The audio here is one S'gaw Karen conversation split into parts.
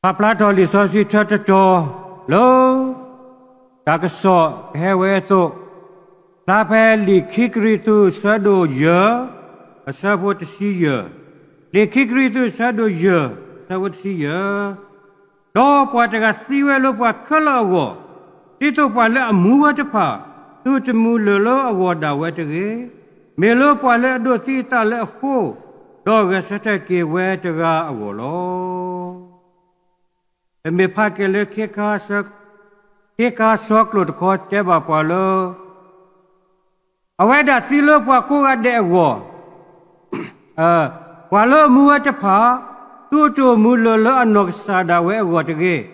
ပာ်ဖျါထီၣ်လံာ်စီဆှံဆၢတတီၤလၢ တၢ်ကစီၣ်ကဟဲဝဲအသိး, ဖျါဖဲလံာ်ခံကရံၣ်သူး အဆၢဒိၣ်ယဲၢ်, အဆၢဖိတဆံယဲၢ်, လံာ်ခံကရံၣ်သူး အဆၢဒိၣ်ယဲၢ်, အဆၢဖိတဆံယဲၢ်, ဒီးပှၤတဂၤသံဝဲလၢပှၤခဲလၢာ်အဂီၢ်, ဒ်သိးပှၤလၢအမူဝဲတဖၣ် သုတမူလၢၤလၢအဂီၢ်ဒၣ်ဝဲတဂ့ၤ, မ့ၢ်လၢပှၤလၢအဒိးသံအသးလၢအဃိ, ဒီးဂဲၤဆၢထၢၣ်က့ၤဝဲတဂၤအဂီၢ်လီၤ. ပမ့ၢ်ဖးက့ၤလၢ ခ့ခါဆၢကျိာ်တခီ တဲဘၣ်ပှၤလၢ အဝဲဒၣ်သံလၢပှၤကိးဂၤဒဲးအဂီၢ်, ပှၤလၢအမူဝဲတဖၣ် သုတအိၣ်မူလၢၤလၢအနီၢ်ကစၢ်ဒၣ်ဝဲအဂီၢ်တဂ့ၤ,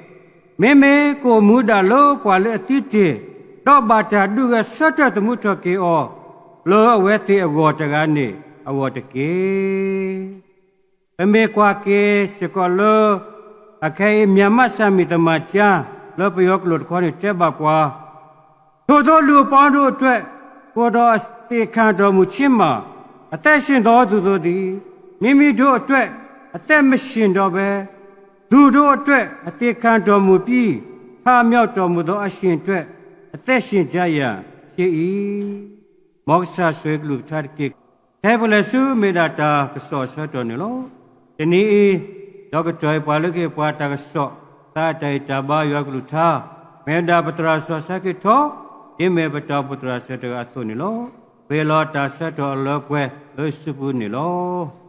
မ့မ့ၢ်ကအိၣ်မူဒၣ်လၢပှၤလၢအသံတ့ၢ်, ဒီးဘၣ်တၢ်ဒုးဂဲၤဆၢထၢၣ်သမူထီၣ်က့ၤအီၤ လၢအဝဲသ့ၣ်အဂီၢ်တဂၤန့ၣ်အဂီၢ်တက့ၢ်. ပမ့ၢ်ကွၢ်က့ၤစ့ၢ်ကီးလၢ အခဲအံၤ မြန်မာ့စာမဏေသမ္မာကျမ်း လၢပယီၤကျိာ်တခီန့ၣ် တဲဘၣ်ပှၤ, ထိုသို့လူအပေါင်းတို့အတွက် ကိုယ်တော်အသေခံတော်မူခြင်းမှာ အသက်ရှင်သောသူတို့သည် မိမိတို့အတွက် အသက်မရှင်တော့ဘဲ သူတို့အတွက် အသေခံတော်မူပြီး ထမြောက်တော်မူသော အရှင်အတွက် အသက်ရှင်ကြရာဖြစ်၏. မ်ကစၢ်ဆိၣ်ဂ့ၤကလုၢ်ကထါတက့ၢ်. ခဲအံၤပလဲၤဆူ မ့ၢ်ဒၣ်တၢ်ကစီၣ်အဆၢကတီၢ်န့ၣ်လီၤ. တနံၤအံၤ ဒီးကတီၢ်အံၤ ပှၤလၢကဟ့ၣ်ပှၤတၢ်ကစီၣ် သးအတၢ်ဟ့ၣ်တၢ်ဘါယွၤကလုၢ်ကထါ မ့ၢ်ဝဲဒၣ်ပသရၣ်စီၤဆၢက့ၤထီ, ဒ်မ့ၢ်ပတၢ်အိၣ်ဖှိၣ်သရၣ်ဆၢတဂၤအသိးန့ၣ်လီၤ. ပဟ့ၣ်လီၤတၢ်ဆၢကတီၢ်အလၢပှဲၤလၢယစုပူၤန့ၣ်လီၤ.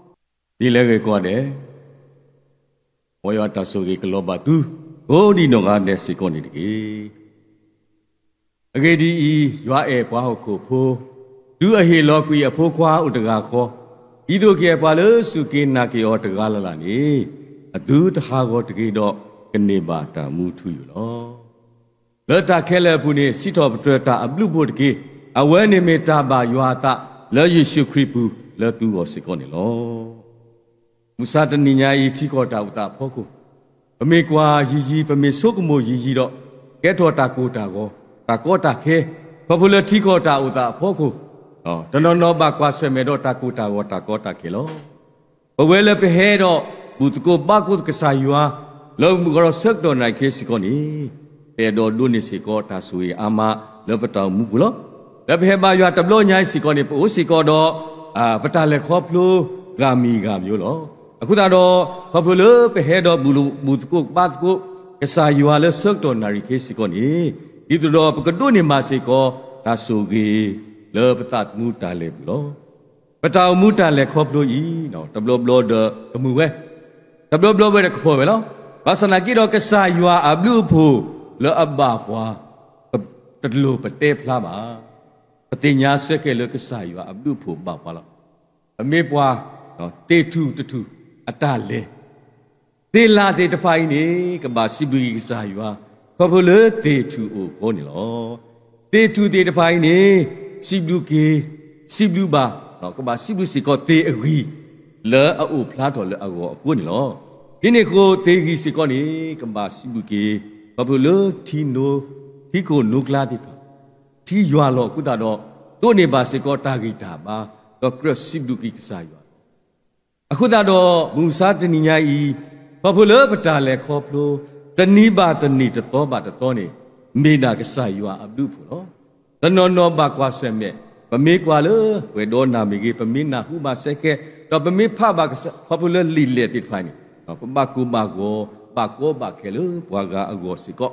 ဒ်လဲၣ်ဂ့ၤကိးဂၤဒဲး, မ်ယွၤတၢ်ဆိၣ်ဂ့ၤကလီၤဘၣ်သု ကိးဒံးနီၢ်ဂၤဒဲးစ့ၢ်ကီးန့ၣ်တက့ၢ်. အဂ့ၢ်ဒ်အံၤ, ယွၤအဲၣ်ပှၤဟီၣ်ခိၣ်ဖိ, တုၤအဟ့ၣ်လီၤကွံာ်အဖိခွါအိၣ်တဂၤဃီ, ဒ်သိးကအဲၣ်ပှၤလၢစူၢ်က့ၤနာ်က့ၤအီၤတဂၤလၢ်လၢ်န့ၣ်, အသုတဟးဂီၤတဂ့ၤဒီး ကန့ၢ်ဘၣ်တၢ်မူထူယိာ်လီၤ. လၢတၢ်ခဲလၢာ်အပူၤန့ၣ် စံးထီၣ်ပတြၢၤတၢ်အဘျုးအဖှိၣ်တက့ၢ်. အဝဲန့ၣ်မ့ၢ်တၢ်ဘၣ်ယွၤအသး လၢယ့ၣ်ၡူးခရံာ်ပူၤ လၢသုဂီၢ်စ့ၢ်ကီးန့ၣ်လီၤ. မုၢ်ဆါတနံၤညါအံၤ ထံကီၢ်တၢ်အိၣ်သးအဖီခိၣ်, ပမ့ၢ်ကွၢ်ယံာ်ယံာ် ပမ့ၢ်ဆိကမိၣ်ယံာ်ယံာ်ဒီး ကဲထီၣ်တၢ်ကိၢ်တၢ်ဂီၤ တၢ်ကီတၢ်ခဲ, ခီဖျိလၢထံကီၢ်တၢ်အိၣ်သးအဖီခိၣ်, တနီၤနီၤဘၣ်ကွၢ်ဆၢၣ်မဲာ်ဒီးတၢ်ကိၢ်တၢ်ဂီၤ တၢ်ကီတၢ်ခဲလီၤ. ပဝဲလၢပဟဲဒီးဘူၣ်သကိးဘါသကိးကစၢ်ယွၤ လၢမုၢ်ကီၢ်ဒီးဆၢကတီၢ်နၣ်ရံၣ်ခဲစ့ၢ်ကီးန့ၣ်, ပအဲၣ်ဒိးဒိးန့ၢ်စ့ၢ်ကီးတၢ်ဆိၣ်ဂ့ၤအါမးလၢပတၢ်အိၣ်မူပူၤလီၤ. လၢပဟဲဘါယွၤတဘျီညါအံၤစ့ၢ်ကီးန့ၣ် ပအိၣ်စ့ၢ်ကီးဒီး ပတၢ်လဲၤခီဖျိဂၤမံၤဂၤမံၤလီၤ. အဃိသတးဒီး ခီဖျိလၢပဟဲဒီးဘူၣ်သကိးဘါသကိး ကစၢ်ယွၤလၢဆၢကတီၢ်နၣ်ရံၣ်ခဲစ့ၢ်ကီးန့ၣ်, ဒ်သိးဒီးပကဒိးန့ၢ်မးစ့ၢ်ကီး တၢ်ဆိၣ်ဂ့ၤလၢပသးသမူတၢ်လဲၤပူၤလီၤ. ပတၢ်အိၣ်မူတၢ်လဲၤခီဖျိအံၤ တဘျီဘျီဒီးကမုာ်ဝဲ, တဘျီဘျီဝဲဒီးကဖီၣ်ဝဲလီၤ. ဘၣ်ဆၣ်သနာ်က့ဒီး ကစၢ်ယွၤအဘျုးအဖှိၣ်လၢအဘၣ်ပှၤ တလိၣ်ပတဲဖျါဘၣ်. ပသ့ၣ်ညါစ့ၢ်ကီးလၢကစၢ်ယွၤအဘျုးအဖှိၣ်ဘၣ်ပှၤလီၤ. ပမ့ၢ်ပှၤ သ့ၣ်ထူၣ်တထူၣ်အတၢ်လဲၤ သ့ၣ်လၣ်သ့ၣ်တဖၣ်အံၤန့ၣ် ကဘၣ်စံးဘျုးက့ၤကစၢ်ယွၤ ခီဖျိလၢသ့ၣ်ထူၣ်အိၣ်အဃိန့ၣ်လီၤ. သ့ၣ်ထူၣ်သ့ၣ်တဖၣ်အံၤန့ၣ် စံးဘျုးက့ၤ, စံးဘျုးဘၣ်, ကဘၣ်စံးဘျုးစ့ၢ်ကီးသ့ၣ်အဂံၢ် လၢအအိၣ်ဖျါထီၣ်လၢအဂီၢ်အဃိန့ၣ်လီၤ. ဒ်န့ၣ်အဃိ သ့ၣ်ဂံၢ်စ့ၢ်ကီးန့ၣ် ကဘၣ်စံးဘျုးက့ၤ ခီဖျိလၢထံနိ, ထံခိၣ်နိကျါသ့ၣ်တဖၣ် ထံယွၤလီၤအဃိသတးဒီး ဒိးန့ၢ်ဘၣ်စ့ၢ်ကီးတၢ်ဂံၢ်တၢ်ဘါ ဒီးကြၢးစံးဘျုးက့ၤကစၢ်ယွၤ အဃိသတးဒီး မုၢ်မဆါတနံၤညါအံၤ ခီဖျိလၢပတၢ်လဲၤခီဖျိ တနံၤဘၣ်တနံၤ တသီဘၣ်တသီန့ၣ် မ့ၢ်ဒၣ်ကစၢ်ယွၤအဘျုးအဖှိၣ်လီၤ. တနီၤနီၤဘၣ်ကွၢ်ဆၢၣ်မဲာ်, ပမ့ၢ်ကွၢ်လၢပှဲၤဒီနၤမ့ၢ်ဂ့ၤ, ပမ့ၢ်နၢ်ဟူဘၣ်စဲးဃဲး, ဒီးပမ့ၢ်ဖးဘၣ်ကစၢ် ခီဖျိလၢလံာ်လဲၢ်သ့ၣ်တဖၣ်န့ၣ် ပဘၣ်ကိၢ်ဘၣ်ဂီၤ, ဘၣ်ကီဘၣ်ခဲလၢပှၤဂၤအဂီၢ်စ့ၢ်ကီး,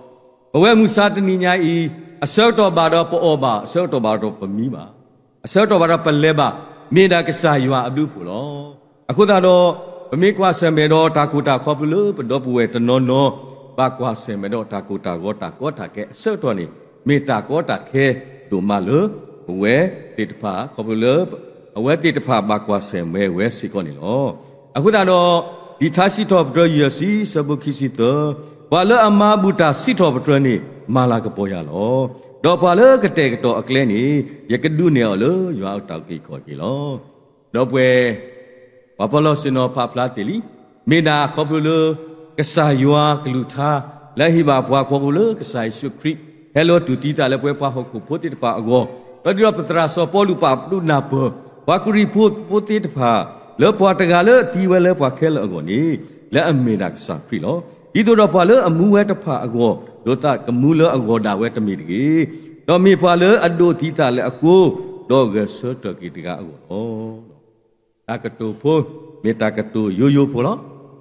ပဝဲမုၢ်မဆါတနံၤညါအံၤ အဆၢကတီၢ်ဘၣ်ဒီးပအီၣ်ဘၣ်, အဆၢကတီၢ်ဘၣ်ဒီးပမံဘၣ် အဆၢကတီၢ်ဘၣ်ဒီးပလဲၤဘၣ်, မ့ၢ်ဒၣ်ကစၢ်ယွၤအဘျုးအဖှိၣ်လီၤ. အဃိသတးဒီး ပမ့ၢ်ကွၢ်ဆၢၣ်မဲာ်ဒီးတၢ်ကိၢ်တၢ်ဂီၤခီဖျိလၢပဒီပုၢ်ဝဲၢ်တနီၤနီၤ ဘၣ်ကွၢ်ဆၢၣ်မဲာ်ဒီးတၢ်ကိၢ်တၢ်ဂီၤတၢ်ကီတၢ်ခဲအဆၢကတီၢ်န့ၣ် မ့ၢ်တၢ်ကီတၢ်ခဲဒိၣ်မးလၢ ပဝဲသ့ၣ်တဖၣ် ခီဖျိလၢ အဝဲသ့ၣ်တဖၣ်ဘၣ်ကွၢ်ဆၢၣ်မဲာ်ဝဲစ့ၢ်ကီးန့ၣ်လီၤ. အဃိသတးဒီး လံာ်ထါစံးထီၣ်ပတြၢၤယဲၢ်ဆံ အဆၢဖိခံဆံသၢ, ပှၤလၢအမၤဘူၣ်တၢ်စံးထီၣ်ပတြၢၤန့ၣ် မၤလၤကပီၤယၤလီၤ. ဒီးပှၤလၢကတဲာ်ကတီၤအကျဲန့ၣ် ယကဒုးနဲၣ်အီၤလၢယွၤအတၢ်အုၣ်က့ၤခီၣ်က့ၤလီၤ. ဒီးပှဲၤ ပှၤပီလီၢ်ဆ့ၣ်နီၤဖးဖျါတ့ၢ်လံ, မ့ၢ်ဒၣ်ခီဖျိလၢ ကစၢ်ယွၤကလုၢ်ကထါ လၢအဟ့ၣ်ဘၣ်ပှၤခီဖျိလၢကစၢ်ယ့ၣ်ၡူးခရံာ် ဟဲလီၤတူၢ်သံသးလၢပဝဲပှၤဟီၣ်ခိၣ်ဖိသ့ၣ်တဖၣ်အဂီၢ်, ဒီးဒ်သိးပသရၣ်စီၤပီလူးပာ်ဒိၣ်နၢ်ပၢၢ် ပှၤကရံၣ်ဖိဖိသ့ၣ်တဖၣ် လၢပှၤတဂၤလၢအသံဝဲလၢပှၤခဲလၢာ်အဂီၢ်န့ၣ် လၢအမ့ၢ်ဒၣ်ကစၢ်ခရံာ်လီၤ. ဒ်သိးဒီးပှၤလၢအမူဝဲတဖၣ်အဂီၢ် ဒ်သိးကမူလၢအဂီၢ်ဒၣ်ဝဲတမ့ၢ်တဂ့ၤ, ဒီးမ့ၢ်ပှၤလၢအဒိးသံသးလၢအဃိ, ဒီးဂဲၤဆၢထၢၣ်က့ၤတဂၤအဂီၢ်လီၤ. တၢ်ကတိၤဖိ မ့ၢ်တၢ်ကတိၤယိယိဖိလီၤ.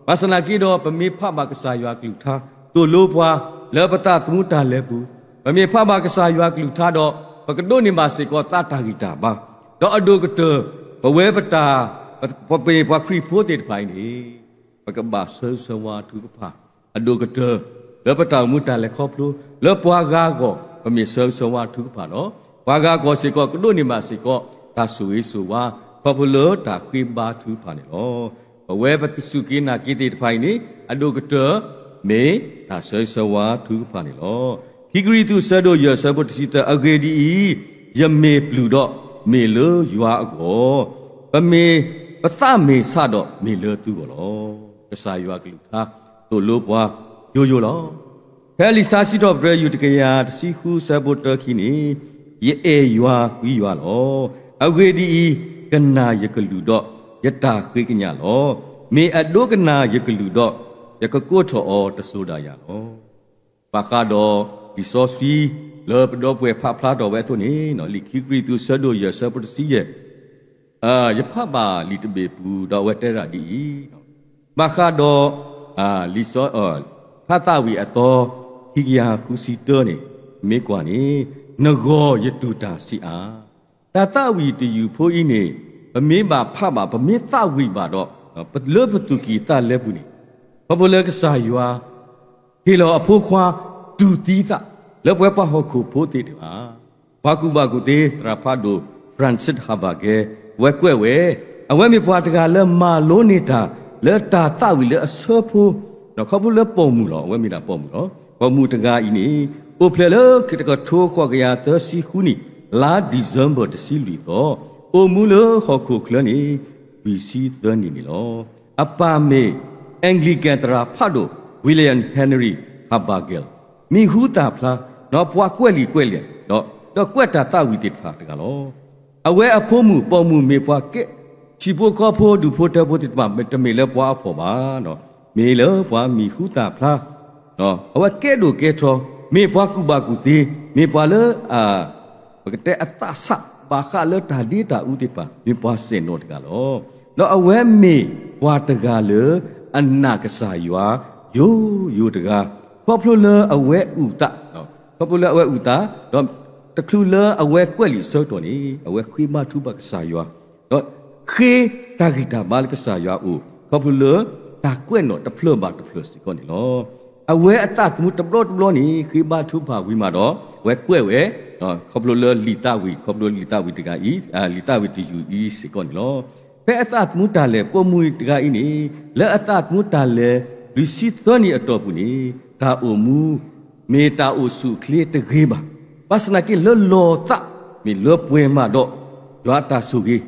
ဘၣ်ဆၣ်သနာ်က့ဒီး ပမ့ၢ်ဖးဘၣ်ကစၢ်ယွၤကလုၢ်ကထါ သိၣ်လိပှၤ လၢပသးသမူတၢ်လဲၤပူၤ, ပမ့ၢ်ဖးဘၣ်ကစၢ်ယွၤကလုၢ်ကထါဒီး ပကဒိးန့ၢ်ဘၣ်စ့ၢ်ကီးသးတၢ်ဂံၢ်တၢ်ဘါ, ဒီးအဒိၣ်ကတၢၢ် ပဝဲပတၢ် ပမ့ၢ်ပှၤခရံာ်ဖိသ့ၣ်တဖၣ်အံၤန့ၣ် ပကဘၣ်ဆၢဂ့ၤဆၢဝါအထုကဖၣ် အဒိၣ်ကတၢၢ် လၢပတၢ်အိၣ်မူတၢ်လဲၤခီဖျိ လၢပှၤဂၤအဂီၢ် ပမ့ၢ်ဆၢဂ့ၤဆၢဝါထုကဖၣ်ဒီး ပှၤဂၤအဂီၢ်စ့ၢ်ကီး ကဒိးန့ၢ်ဘၣ်စ့ၢ်ကီး တၢ်ဆိၣ်ဂ့ၤဆိၣ်ဝါ ခီဖျိလၢတၢ်ဃ့ဘါထုကဖၣ်န့ၣ်လီၤ. ပဝဲပစူၢ်က့ၤနာ်က့ၤသ့ၣ်တဖၣ်အံၤန့ၣ် အဒိၣ်ကတၢၢ် မ့ၢ်တၢ်ဆၢဂ့ၤဆၢဝါထုကဖၣ်န့ၣ်လီၤ. ခံကရံၣ်သူး အဆၢဒိၣ်ယဲၢ် အဆၢဖိတဆံသၢ, အဂ့ၢ်ဒ်အံၤ, ယမ့ၢ်ပျုၢ်ဒီး မ့ၢ်လၢယွၤအဂီၢ်, ပမ့ၢ်ပသးမ့ၢ်ဆးဒီး မ့ၢ်လၢသုဂီၢ်လီၤ. ကစၢ်ယွၤကလုၢ်ကထါ သိၣ်လိပှၤယိယိလီၤ. ဖဲလံာ်စံးထီၣ်ပတြၢၤ ယူၢ်တကယၤတဆံဃု အဆၢဖိတၢခံန့ၣ်, ယအဲၣ်ယွၤကွံယွၤလီၤ. အဂ့ၢ်ဒ်အံၤ, ကနာ်ယကလုၢ်ဒီး ယတၢ်ဃ့ကညးလီၤ. မ့ၢ်အဒိကနၣ်ယကလုၢ်ဒီး ယကကိးထီၣ်အီၤတစိၤဒၣ်ယၤလီၤ. ဘၣ်ဃးဒီးလံာ်စီဆှံ လၢပဒီပုၢ်ဝဲၢ်ဖးဖျါထီၣ်ဝဲအသိးန့ၣ်, လံာ်ခံကရံၣ်သူး အဆၢဒိၣ်ယဲၢ် အဆၢဖိတဆံယဲၢ် ယဖးဘၣ်လံာ်တဘ့ၣ်ပူၤ ဒီးအဝဲတဲဒၣ်ဒ်အံၤ, ဘၣ်ဃးဒီး လံာ်စီ ထါသးဝံၣ်အသီ ခံကယၤဃုဆံတၢန့ၣ် မ့ၢ်ကွၢ်န့ၣ်, နဂီၢ်ယတူၢ်တၢ်ဆံးအါ. တၢ်သးဝံၣ်တယုၢ်ဖိအံၤန့ၣ် ပမ့ၢ်ဘၣ်ဖးဘၣ် ပမ့ၢ်သးဝံၣ်ဘၣ်ဒီး လၢပသူၣ်ကံၢ်သးလဲပူၤန့ၣ်, ခီဖျိလၢကစၢ်ယွၤ ဟ့ၣ်လီၤအဖိခွါ တူၢ်သံသး လၢပဝဲပှၤဟီၣ်ခိၣ်ဖိသ့ၣ်တဖၣ်, ပှၤကူၣ်ဘၣ်ကူၣ်သ့ သရၣ်ဖးဒိၣ် Frances Havergal အဝဲကွဲးဝဲ, အဝဲမ့ၢ်ပှၤတဂၤလၢမၤလိန့ၢ်တၢ် လၢတၢ်သးဝံၣ်လၢအဆၢဖိ, ဒီးခီဖျိလၢပိာ်မုၣ်လီၤ. အဝဲမ့ၢ်ဒၣ်ပိာ်မုၣ်လီၤ. ပိာ်မုၣ်တဂၤအံၤန့ၣ် အိၣ်ဖျဲၣ်လၢတကထိဃိးကယၤသၢဆံဃုနံၣ် လါ December တဆံလွံၢ်သီ, အိၣ်မူလၢဟီၣ်ခိၣ်ချၢန့ၣ် လွံၢ်ဆံသၢနံၣ်န့ၣ်လီၤ. အပၢ်မ့ၢ် Anglican သရၣ်ဖးဒိၣ် William Henry Havergal, မံၤဟူသၣ်ဖျါ, ပှၤကွဲးလံာ်ကွဲးလဲၢ်, ဒီးကွဲးတၢ်သးဝံၣ်သ့ၣ်တဖၣ်တဂၤလီၤ. အဝဲအဖိမုၣ် ပိာ်မုၣ်မ့ၢ်ပှၤကဲ ဆံးဖိကီဖိ ဒူၣ်ဖိထၢဖိသ့ၣ်တဖၣ် တမ့ၢ်လၢပှၤအဖှီၣ်ဘၣ်, မ့ၢ်လၢပှၤမံၤဟူသၣ်ဖျါ, အဝဲကဲဒိၣ်ကဲထီ, မ့ၢ်ပှၤကူၣ်ဘၣ်ကူၣ်သ့, မ့ၢ်ပှၤလၢ ပကတဲအသးဆး ဘၣ်ဃးလၢတၢ်ဒ့တၢ်အူသ့ၣ်တဖၣ် မ့ၢ်ပှၤစဲၣ်နီၤတဂၤလီၤ. ဒီးအဝဲမ့ၢ်ပှၤတဂၤလၢ အနာ်ကစၢ်ယွၤ ယိယိတဂၤ, ခီဖျိလၢအဝဲအုၣ်သး, ခီဖျိလၢအဝဲအုၣ်သး, ဒီးတချုးလၢအဝဲကွဲးလံာ်အဆၢကတီၢ်န့ၣ် အဝဲဃ့ဘါထုကဖၣ်ကစၢ်ယွၤ, ဒီးဃ့တၢ်ဂံၢ်တၢ်ဘါလၢကစၢ်ယွၤအအိၣ် ခီဖျိလၢတၢ်ကွဲးနီၣ်တဖျၢၣ်ဘၣ်တဖျၢၣ်စ့ၢ်ကီးန့ၣ်လီၤ. အဝဲအသးသမူတဘျီတဘျီန့ၣ် ဃ့ဘါထုကဖၣ်ဝံၤမးဒီး အဝဲကွဲးဝဲ ခီဖျိလၢလံာ်သးဝံၣ်, ခီဖျိလၢလံာ်သးဝံၣ်တဂၤအံၤ, လံာ်သးဝံၣ်တယုၢ်အံၤစ့ၢ်ကီးန့ၣ်လီၤ. ဖဲအသးသမူတၢ်လဲၤ ပိာ်မုၣ်တဂၤအံၤန့ၣ် လၢအသးသမူတၢ်လဲၤ လွံၢ်ဆံသၢနံၣ်အတီၢ်ပူၤန့ၣ် တၢ်အိၣ်မူ မ့ၢ်တၢ်အိၣ်ဆူၣ်အိၣ်ချ့တဂ့ၤဘၣ်. ဘၣ်ဆၣ်သနာ်က့လၢလီၤသး မ့ၢ်လၢပှဲၤမးဒီး ယွၤအတၢ်ဆိၣ်ဂ့ၤ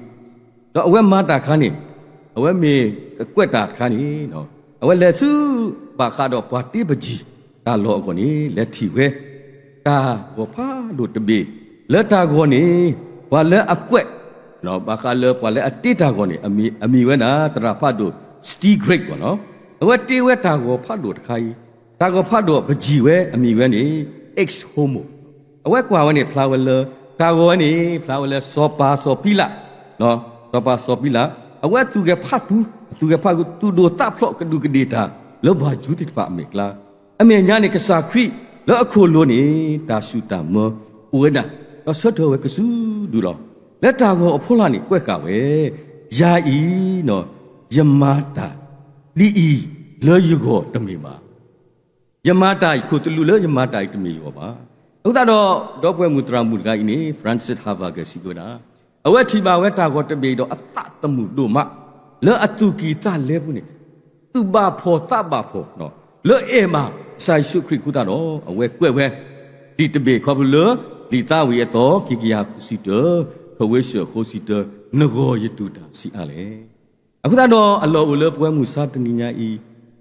ဒီးအဝဲမၤတၢ်တခါန့ၣ်, အဝဲမ့ၢ်ကကွဲးတၢ်တခါန့ၣ်, အဝဲလဲၤဆူဘၣ်ဃးဒီးပှၤတ့ပကံၢ်တၢ်လီၢ်အဂီၢ်န့ၣ် လဲၤထံၣ်ဝဲ တၢ်ဂီၤဖးဒိၣ်တဘ့ၣ်, လၢတၢ်ဂီၤန့ၣ် ပှၤလၢအကွဲး, ဘၣ်ဃးလၢပှၤလၢအတ့တၢ်ဂီၤန့ၣ် အမံၤဝဲဒၣ် သရၣ်ဖးဒိၣ် Steve Greg ဘၣ်နီၤ. အဝဲတ့ဝဲတၢ်ဂီၤဖးဒိၣ်တခါအံၤ, တၢ်ဂီၤဖးဒိၣ်ပကံၢ်ဝဲအမံၤဝဲန့ၣ် Ex Homo အဝဲကွၢ်ဝဲန့ၣ် ဖျါဝဲလၢ တၢ်ဂီၤဝဲန့ၣ် ဖျါဝဲလၢစီၤပၤစီၤပံလး, စီၤပၤစီၤပံလး, အဝဲသူၣ်ဂဲၤဖးတူ, သူၣ်ဂဲၤဖးတူ သူၣ်ဒိၣ်သးဖျိး ကဒူးကဒ့ၣ်တၢ် လၢပှၤယူၤသ့ၣ်တဖၣ်အမဲာ်ကျါ, အမဲာ်ညါန့ၣ် ကစၢ်ခရံာ်လၢအခိၣ်လိၤန့ၣ် တၢ်ဆူၣ်တၢ်မၢအိၣ်ဝဲဒၣ်, ဒီးဆၢထၢၣ်ဝဲကစုဒုလီၤ. လၢတၢ်ဂီၤအဖီလာ်န့ၣ် ကွဲးဃာ်ဝဲ, ယၤအံၤ ယမၤတၢ်ဒ်အံၤ လၢယဂီၢ်တမ့ၢ်ဘၣ်. ယမၤတၢ်အံၤ ခိၣ်သလုးလၢယမၤတၢ်အံၤတမ့ၢ်ယဂီၢ်ဘၣ်. အဃိသတးဒီး ဒီပုၢ်ဝဲၢ်မုၣ်သရၣ်မုၣ်တဂၤအံၤန့ၣ် Frances Havergal စံးကဝဲဒၣ်, အဝဲထံၣ်ဘၣ်ဝဲတၢ်ဂီၤတဘ့ၣ်ဒီးအသးသမူဒိၣ်မး, လၢအသူၣ်ကံၢ်သးလဲပူၤန့ၣ် သူၣ်ဘၣ်ဖှီၣ်သးဘၣ်ဖှီၣ်, လၢအဲၣ်ဘၣ်ကစၢ်ယ့ၣ်ၡူးခရံာ်အဃိသတးဒီး အဝဲကွဲးဝဲ လံာ်တဘ့ၣ်ခီဖျိလၢ လံာ်သးဝံၣ်အသီ ခံကယၤဃုဆံတၢ, ခွံဆံဃိးဆံတၢ, နဂီၢ်ယတူၢ်တၢ်ဆံးအါလဲၣ်. အဃိသတးဒီး အလီၢ်အိၣ်လၢပဝဲမုၢ်ဆါတနံၤညါအံၤ,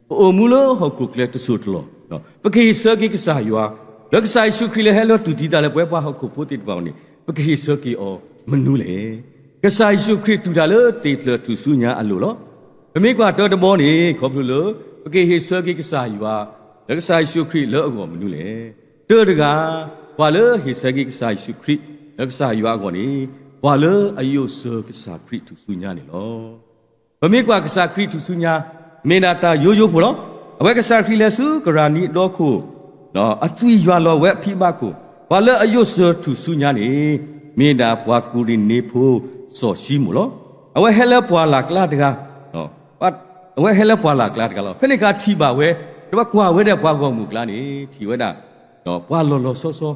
ပအိၣ်မူလၢဟီၣ်ခိၣ်ချၢတစိၢ်တလီၢ်, ပကဟ့ၣ်ဆၢက့ၤကစၢ်ယွၤ, လၢကစၢ်ယ့ၣ်ၡူးခရံာ်လၢဟဲလီၤတူၢ်သံသးလၢပဝဲပှၤဟီၣ်ခိၣ်ဖိသ့ၣ်တဖၣ်န့ၣ် ပကဟ့ၣ်ဆၢက့ၤအီၤမနုၤလဲၣ်. ကစၢ်ယ့ၣ်ၡူးခရံာ်တူၢ်တၢ်လၢသ့ၣ်ဖျၢၣ်ထူၣ်စုညါအလိၤလီၤ. ပမ့ၢ်ကွၢ်တၢတဘီန့ၣ် ခီဖျိလၢ ပကဟ့ၣ်ဆၢက့ၤကစၢ်ယွၤ လၢကစၢ်ယ့ၣ်ၡူးခရံာ်လၢအဂီၢ်မနုၤလဲၣ်. တၢတဂၤ, ပှၤလၢဟ့ၣ်ဆၢက့ၤကစၢ်ယ့ၣ်ၡူးခရံာ် လၢကစၢ်ယွၤအဂီၢ်န့ၣ် ပှၤလၢအယိးစၢၤကစၢ်ခရံာ်ထူၣ်စုညါန့ၣ်လီၤ. ပမ့ၢ်ကွၢ်ကစၢ်ခရံာ်ထူၣ်စုညါ မ့ၢ်ဒၣ်တၢ်ယိယိဖိလီၤ. အဝဲကစၢ်ခရံာ်လဲၤဆူကရၤနံအဒီခိၣ်, အသွံၣ်ယွၤလီၤဝဲအဖံဘၣ်ခိၣ်, ပှၤလၢအယိးစၢၤထူၣ်စုညါန့ၣ် မ့ၢ်ဒၣ်ပှၤကူၤရ့ၤနံဖိစီၤၡံမိၣ်လီၤ. အဝဲဟဲလၢပှၢ်လၢ်ကျါတဂၤ, အဝဲဟဲလၢပှၢ်လၢ်ကျါတဂၤလီၤ. ဖဲန့ၣ်အခါထံၣ်ဘၣ်ဝဲ, ဒီးကွၢ်ဝဲဒၣ်ပှၤဂီၢ်မုၢ်ကျါန့ၣ် ထံၣ်ဝဲဒၣ် ပှၤလီၤလီၤဆီဆီ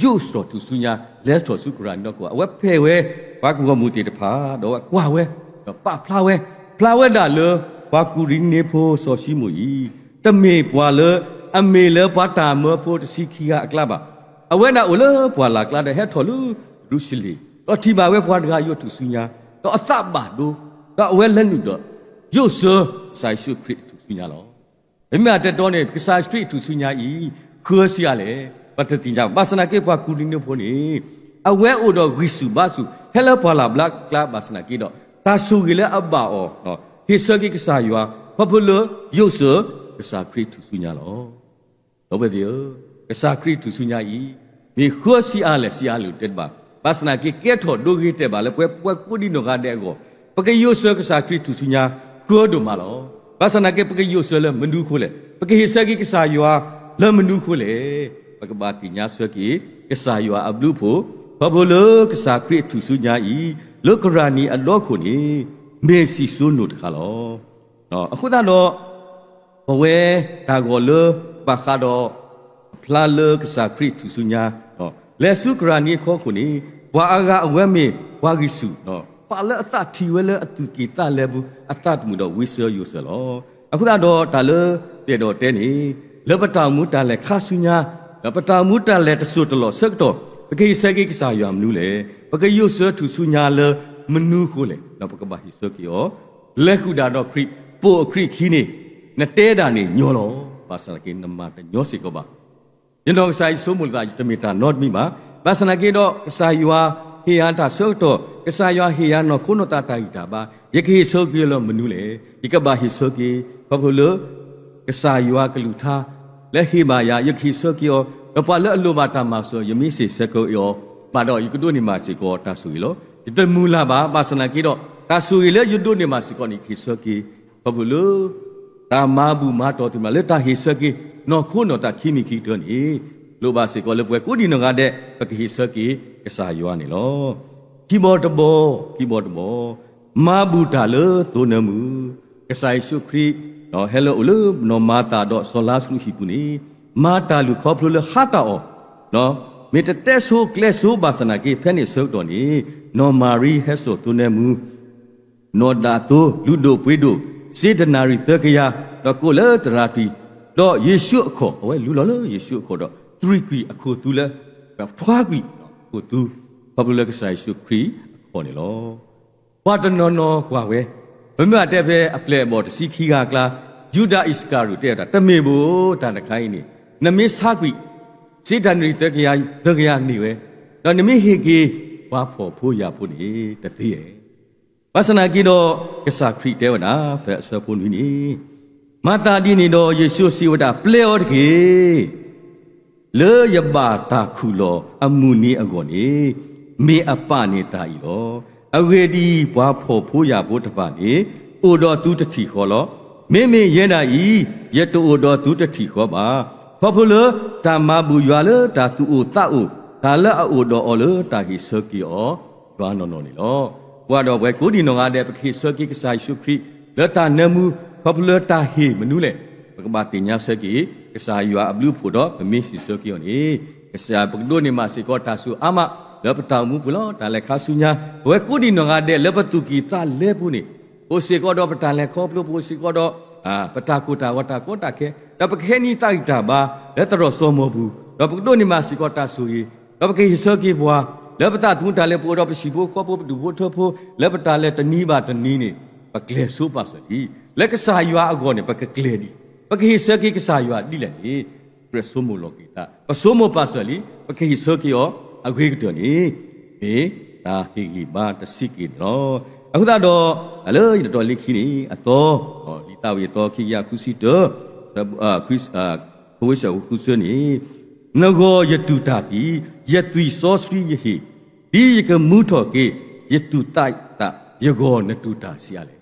ယိးစၢၤထူၣ်စုညါ လဲၤထီၣ်ဆူကရၤနံဒီခိၣ်, အဝဲဖဲးဝဲ ပှၤဂီၢ်မုၢ်သ့ၣ်တဖၣ်, ဒီးအဝဲကွၢ်ဝဲ, ဒီးပာ်ဖျါဝဲ, ဖျါဝဲဒၣ်လၢ ပှၤကူၤရ့ၤနံဖိစီၤၡံမိၣ်အံၤ တမ့ၢ်ပှၤလၢအမ့ၢ်လၢပှၤတၢ်မၢဖိတဆံခံဂၤအကျါဘၣ်. အဝဲဒၣ်အိၣ်လၢပှၢ်လၢ်ကျါဒီးဟဲထီၣ်လၢယရူၤၡလ့ၣ်, ဒီးထံၣ်ဘၣ်ဝဲပှၤတဂၤယိးထူၣ်စုညါ, ဒီးအသးဘၣ်ဒိ, ဒီးအဝဲလဲၤနုာ်ဒီး ယိးစၢၤကစၢ်ယ့ၣ်ၡူးခရံာ်အထူၣ်စုညါလီၤ. မ့မ့ၢ်အတဲတီန့ၣ် ကစၢ်ယ့ၣ်ၡူးခရံာ်အထူၣ်စုညါအံၤ ဃၢဆံးအါလဲၣ်, ပတသ့ၣ်ညါဘၣ်. ဘၣ်ဆၣ်သနာ်က့ပှၤကူၤရ့ၤနံဖိန့ၣ် အဝဲအိၣ်ဒီးဂံၢ်ဆူၣ်ဘါဆူၣ် ဟဲလၢပှၢ်လၢ်ဘျါကျါဘၣ်ဆၣ်သနာ်က့ဒီး တၢ်ဆိၣ်ဂ့ၤလၢအဘၣ်အီၤ ဟ့ၣ်ဆၢက့ၤကစၢ်ယွၤ ခီဖျိလၢယိးစၢၤကစၢ်ခရံာ်ထူၣ်စုညါလီၤ. ဒီပုၢ်ဝဲၢ်သ့ၣ်ဧၢ, ကစၢ်ခရံာ်ထူၣ်စုညါအံၤ မ့ၢ်ဃၢဆံးအါလဲၣ်ဆံးအါလံတဲတဘၣ်, ဘၣ်ဆၣ်သနာ်က့ကဲထီၣ်ဒိဂ့ၤတဲာ်ဘၣ်လၢပှၤကိးဒံနီၢ်ဂၤဒဲးအဂီၢ်, ပကယိးစၢၤကစၢ်ခရံာ်ထူၣ်စုညါ ဃၢဒိၣ်မးလီၤ. ဘၣ်ဆၣ်သနာ်က့ ပကယိးစၢၤလၢမနုၤအဃိလဲၣ်, ပကဟ့ၣ်ဆၢက့ၤကစၢ်ယွၤလၢမနုၤအဃိလဲၣ်, ပကဘၣ်သ့ၣ်ညါဆၢက့ၤ ကစၢ်ယွၤအဘျုးအဖှိၣ်, ခီဖျိလၢကစၢ်ခရံာ်အထူၣ်စုညါအံၤ လၢကရၤနံအဒီခိၣ်န့ၣ် မ့ၢ်စံၣ်စိနိၣ်တခါလီၤ. အဃိသတးဒီး ပဝဲတၢ်ဂီၤလၢ ဘၣ်ဃးဒီး အဖျါလၢကစၢ်ခရံာ်ထူၣ်စုညါ လဲၤဆူကရၤနံအဃီခိၣ်န့ၣ် ပှၤအါဂၤအဝဲမ့ၢ်ပှၤဂံၢ်ဆူၣ် ပာ်လၢအသးထံၣ်ဝဲလၢအသူၣ်ကံၢ်သးလဲပူၤ အသးတမုာ်ဒီးဝံစၢၤယိးစၢၤလီၤ. အဃိသတးဒီးတၢ်လၢပအဲၣ်ဒိးတဲန့ၣ် လၢပတၢ်အိၣ်မူတၢ်လဲၤခါဆူညါ ဒီးပတၢ်အိၣ်မူတၢ်လဲၤတစိၢ်တလီၢ်ဆၢကတီၢ် ပကဟ့ၣ်ဆၢက့ၤကစၢ်ယွၤမနုၤလဲၣ်, ပကယိးစၢၤထူၣ်စုညါလၢမနုၤအဃိလဲၣ်, ဒီးပကဘၣ်ဟ့ၣ်ဆၢက့ၤအီၤ လဲၤဃုာ်ဒၣ်ဒီးခရံာ်, ပိာ်အခရံာ်အခံန့ၣ်, နတဲဒၣ်န့ၣ်ညီလီၤ. ဘၣ်ဆၣ်သနာ်က့နမၤတညီစ့ၢ်ကီးဘၣ်. ယနီၢ်ကစၢ်ယဆိကမိၣ်လၢသး ယတမ့ၢ်တၢ်နီတမံၤဘၣ်. ဘၣ်ဆၣ်သနာ်က့ဒီး ကစၢ်ယွၤဟ့ၣ်ယၤတၢ်ဆၢကတီၢ်, ကစၢ်ယွၤဟ့ၣ်ယၤနီၢ်ခိနီၢ်သးတၢ်ဂံၢ်တၢ်ဘါ, ယကဟ့ၣ်ဆၢက့ၤလၢမနုၤလဲၣ်. ယကဘၣ်ဟ့ၣ်ဆၢက့ၤ ခီဖျိလၢ ကစၢ်ယွၤကလုၢ်ကထါ လၢဟ့ၣ်ဘၣ်ယၤ ယကဟ့ၣ်ဆၢက့ၤအီၤ, ဒီးပှၤလၢအလိၣ်ဘၣ်တၢ်မၤစၢၤ ယမ့ၢ်ဟ့ၣ်ဆၢက့ၤအီၤ ဘၣ်ဒီးယကဒိးန့ၢ်မးစ့ၢ်ကီးတၢ်ဆိၣ်ဂ့ၤလီၤ. ယတမုၢ်လၢ်ဘၣ်. ဘၣ်ဆၣ်သနာ်က့ဒီး တၢ်ဆိၣ်ဂ့ၤလၢယဒိးန့ၢ်မးစ့ၢ်ကီးန့ၣ် ယကဟ့ၣ်ဆၢက့ၤ ခီဖျိလၢ တၢ်မၤဘူၣ်မၤတီၢ်သ့ၣ်မး လၢတၢ်ဟ့ၣ်ဆၢက့ၤ နီၢ်ခိနီၢ်သးခံမံၤခံကတၢၢ်န့ၣ် လိၣ်ဘၣ်စ့ၢ်ကီးလၢပှၤကိးဒံနီၢ်ဂၤဒဲး ပကဟ့ၣ်ဆၢက့ၤ ကစၢ်ယွၤန့ၣ်လီၤ. ခံဘီတဘီ, ခံဘီတဘီ, မၤဘူၣ်တၢ်လၢသိနၢမူ, ကစၢ်ယ့ၣ်ၡူးခရံာ် ဟဲလၢအအိၣ်လၢနီၢ်မၤသးဒီးစီၤလါစရူးဟံၣ်ပူၤန့ၣ် မၤတၢ်လုၢ်ခီဖျိလၢဟါတၢ်အီၣ် မ့ၢ်တတဲဆိကျဲဆိဘၣ်ဆၣ်သနာ်က့ ဖဲန့ၣ်အဆၢကတီၢ်န့ၣ် နီၢ်မၤရံဟဲစိာ်သိနၢမူ နီၢ်ဒၣ်သိ လုၢ်ဒိၣ်ပှ့ၤဒိၣ် စ့တနၣ်ရံၣ်သၢကယၤ, ဒီးကိးလၢသရၣ်သွံၣ်, ဒီးယ့ၣ်ၡူးအခီၣ်, အဝဲလူလီၤလၢယ့ၣ်ၡူးအခီၣ်ဒီး သွံၣ်ကွံာ်အခိၣ်သူလၢ ထွါကွံာ်အခိၣ်သူ, ခီဖျိလၢကစၢ်ယ့ၣ်ၡူးခရံာ်အခီၣ်န့ၣ်လီၤ. ပှၤတနီၤနီၤကွၢ်ဝဲ, ပမ့ၢ်ဘၣ်တဲဖဲအပျဲၢ်အဘီၣ်တဆံခံဂၤအကျါ, ယူဒၤအံၣ်စကၤရံၤအိၣ်တဲဝဲဒၣ်, တမ့ၢ်ဘၣ်, တၢ်တခါအံၤန့ၣ် နမ့ၢ်ဆါကွံာ် စ့တနၣ်ရံၣ်သၢကယၤ, သၢကယၤန့ၢ်ဝဲ, ဒီးနမ့ၢ်ဟ့ၣ်က့ၤ ပှၤဖှီၣ်ဖိယာ်ဖိန့ၣ် တသ့ဧါ. ဘၣ်ဆၣ်သနာ်က့ဒီး ကစၢ်ခရံာ်တဲဝဲဒၣ် ဖဲအဆၢဖိနွံန့ၣ်, မၤသးဒ်န့ၣ်ဒီး ယ့ၣ်ၡူးစံးဝဲဒၣ်, ပျဲအီၤတက့ၢ်. လၢယဘၣ်တၢ်ခူၣ်လီၤအမုၢ်နံၤအဂီၢ်န့ၣ် မ့ၢ်အပၢ်န့ၢ်တၢ်အံၤလီၤ. အဂ့ၢ်ဒ်အံၤ, ပှၤဖှီၣ်ဖိယာ်ဖိတဖၣ်န့ၣ် အိၣ်ဒီးသုတထံၣ်ဃီလီၤ. မ့မ့ၢ်ယဲဒၣ်အံၤ, ယတအိၣ်ဒီးသုတထံၣ်ဃီဘၣ်. ခီဖျိလၢတၢ်မၤဘူၣ်ယွၤလၢတၢ်သူၣ်အိၣ်သးအိၣ်, တၢ်လၢအအိၣ်ဒီးအီၤလၢတၢ်ဟ့ၣ်ဆၢက့ၤအီၤ ယွၤနီၢ်နီၢ်န့ၣ်လီၤ. ပှၤဒီးပဝဲကိးဒံနီၢ်ဂၤဒဲး ပကဟ့ၣ်ဆၢက့ၤကစၢ်ယ့ၣ်ၡူးခရံာ် လၢတၢ်နၢမူ ခီဖျိလၢတၢ်ဟ့ၣ်မနုၤလဲၣ်. ပကဘၣ်သ့ၣ်ညါဆၢက့ၤ ကစၢ်ယွၤအဘျုးအဖှိၣ်ဒီး ပမ့ၢ်ဟ့ၣ်ဆၢက့ၤအီၤန့ၣ် ကစၢ်ပကဒိးန့ၢ်မးစ့ၢ်ကီးတၢ်ဆိၣ်အါမး လၢပတၢ်အိၣ်မူပူၤလီၤ. တၢ်လဲၤခါဆူညါ ပဝဲကိးဒံနီၢ်ဂၤဒဲး လၢပသူၣ်ကံၢ်သးလဲပူၤန့ၣ် ပအိၣ်စ့ၢ်ကီးဒီးပတၢ်လဲၤခီဖျိ ပအိၣ်စ့ၢ်ကီးဒီး ပတၢ်ကိၢ်တၢ်ဂီၤတၢ်ကီတၢ်ခဲ ဒီးပကဟဲနံၤသးဂံၢ်တၢ်ဘါ လၢသရိာ်စီၤမီၢ်ပူၤ ဒီးပကဒိးန့ၢ်မးစ့ၢ်ကီးတၢ်ဆိၣ်ဂ့ၤ ဒီးပကဟ့ၣ်ဆၢက့ၤပှၤ လၢပသးသမူတၢ်လဲၤပူၤဒီး ပဟံၣ်ဖိဃီဖိ ပဒူၣ်ဖိထၢဖိ လၢပတၢ်လဲၤတနံၤဘၣ်တနံၤန့ၣ် ပကျဲၤဆိပာ်စၢၤလံ. လၢကစၢ်ယွၤအဂီၢ်န့ၣ် ပကကျဲၤဒံး ပကဟ့ၣ်ဆၢက့ၤကစၢ်ယွၤဒ်လဲၣ်န့ၣ် ကြၢးဆိကမိၣ်လီၤက့ၤသး ပဆိကမိၣ်ပာ်စၢၤလံ ပကဟ့ၣ်ဆၢက့ၤအီၤ အဂ့ၤကတၢၢ်န့ၣ် မ့ၢ်တၢ်ဟ့ၣ်ဂံၢ်ဘါတဆံးက့ၤန့ၣ်လီၤ. အဃိသတးဒီး တၢ်လၢယတတီလံခံန့ၣ် အသီ, လံာ်သးဝံၣ်အသီ ခံကယၤဃုဆံတၢ, ခွံဆၢဃုဆၢန့ၣ်, နဂီၢ်ယတူၢ်တၢ်သံ, ယသွံၣ်စီဆှံယဟ့ၣ်, ဒ်ယကမူထီၣ်က့ၤ ယတူၢ်သးတၢ်, ယဂီၢ်နတူၢ်တၢ်ဆံးအါလဲၣ်.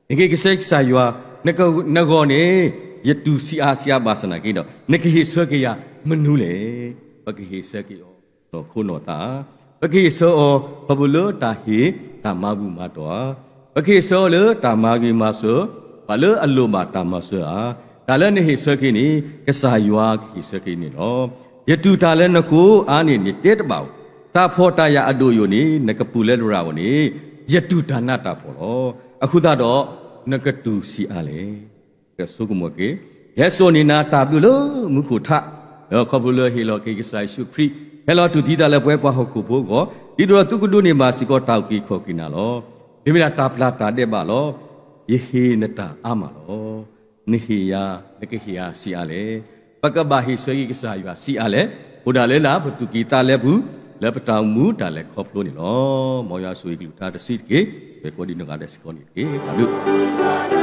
နက့ၤကစၢ်ယွၤ, နဂီၢ်န့ၣ် ယတူၢ်ဆံးအါဆံးအါဘၣ်ဆၣ်နာ်က့ဒီး နကဟ့ၣ်ဆၢက့ၤယၤမနုၤလဲၣ်. ပကဟ့ၣ်ဆၢက့ၤအီၤ နီၢ်ခိနီၢ်သးဧါ, ပကဟ့ၣ်ဆၢအီၤ ခီဖျိလၢတၢ်ဟ့ၣ်တၢ်မၤဘူၣ်မၤတီၢ်ဧါ, ပကဟ့ၣ်ဆၢအီၤလၢတၢ်မၤဂ့ၤမၤစၢၤ, ပှၤလၢအလိၣ်ဘၣ်တၢ်မၤစၢၤဧါ. တၢ်လၢနဟ့ၣ်ဆၢက့ၤန့ၣ် ကစၢ်ယွၤကဟ့ၣ်ဆၢက့ၤန့ၣ်လီၤ. ယတူၢ်တၢ်လၢနဃိအါန့ၣ် နတဲတဘၣ်ဧိၤ, တၢ်ဖှီၣ်တၢ်ယာ်အဒိၣ်အယိာ်န့ၣ် နကပုာ်လၢတရၣ်ဧိၤန့ၣ်, ယတူၢ်တၢ်နးတၢ်ဖှီၣ်လီၤ. အဃိသတးဒီး နကတူၢ်ဆံးအါလဲၣ်. ဆိကမိၣ်က့ၤ, ယဟဲစိာ်န့ၢ်နၤတၢ်ဘျုးလၢမူခိၣ်ထး, ခီဖျိလၢဟ့ၣ်လီၤက့ၤကစၢ်ယ့ၣ်ၡူးခရံာ်, ဟဲလီၤတူၢ်သံသးလၢပဝဲပှၤဟီၣ်ခိၣ်ဖိအဂီၢ်, ဒ်သိးဒီးသုကဒိးန့ၢ်ဘၣ်စ့ၢ်ကီးတၢ်အုၣ်က့ၤခီၣ်က့ၤနၤလီၤ. မ့မ့ၢ်ဒၣ်တၢ်ပျၢ်တၢ်ဒဲးဘးလီၤ. ယဟ့ၣ်နတၢ်အါမးလီၤ. နဟ့ၣ်ယၤ, နကဟ့ၣ်ယၤဆံးအါလဲၣ်. ပကဘၣ်ဟ့ၣ်ဆၢက့ၤကစၢ်ယွၤဆံးအါလဲၣ်. အိၣ်ဒၣ်လၢလၢ ပသူၣ်ကံၢ်သးလဲပူၤ, လၢပတၢ်အိၣ်မူတၢ်လဲၤခီဖျိန့ၣ်လီၤ. မ်ယွၤဆိၣ်ဂ့ၤကလုၢ်ကထါတဆံးတက့ၢ်. ပှဲၤကိးဒံးနီၢ်ဂၤဒဲးစ့ၢ်ကီးန့ၣ်တက့ၢ်. တၢ်ဘျုး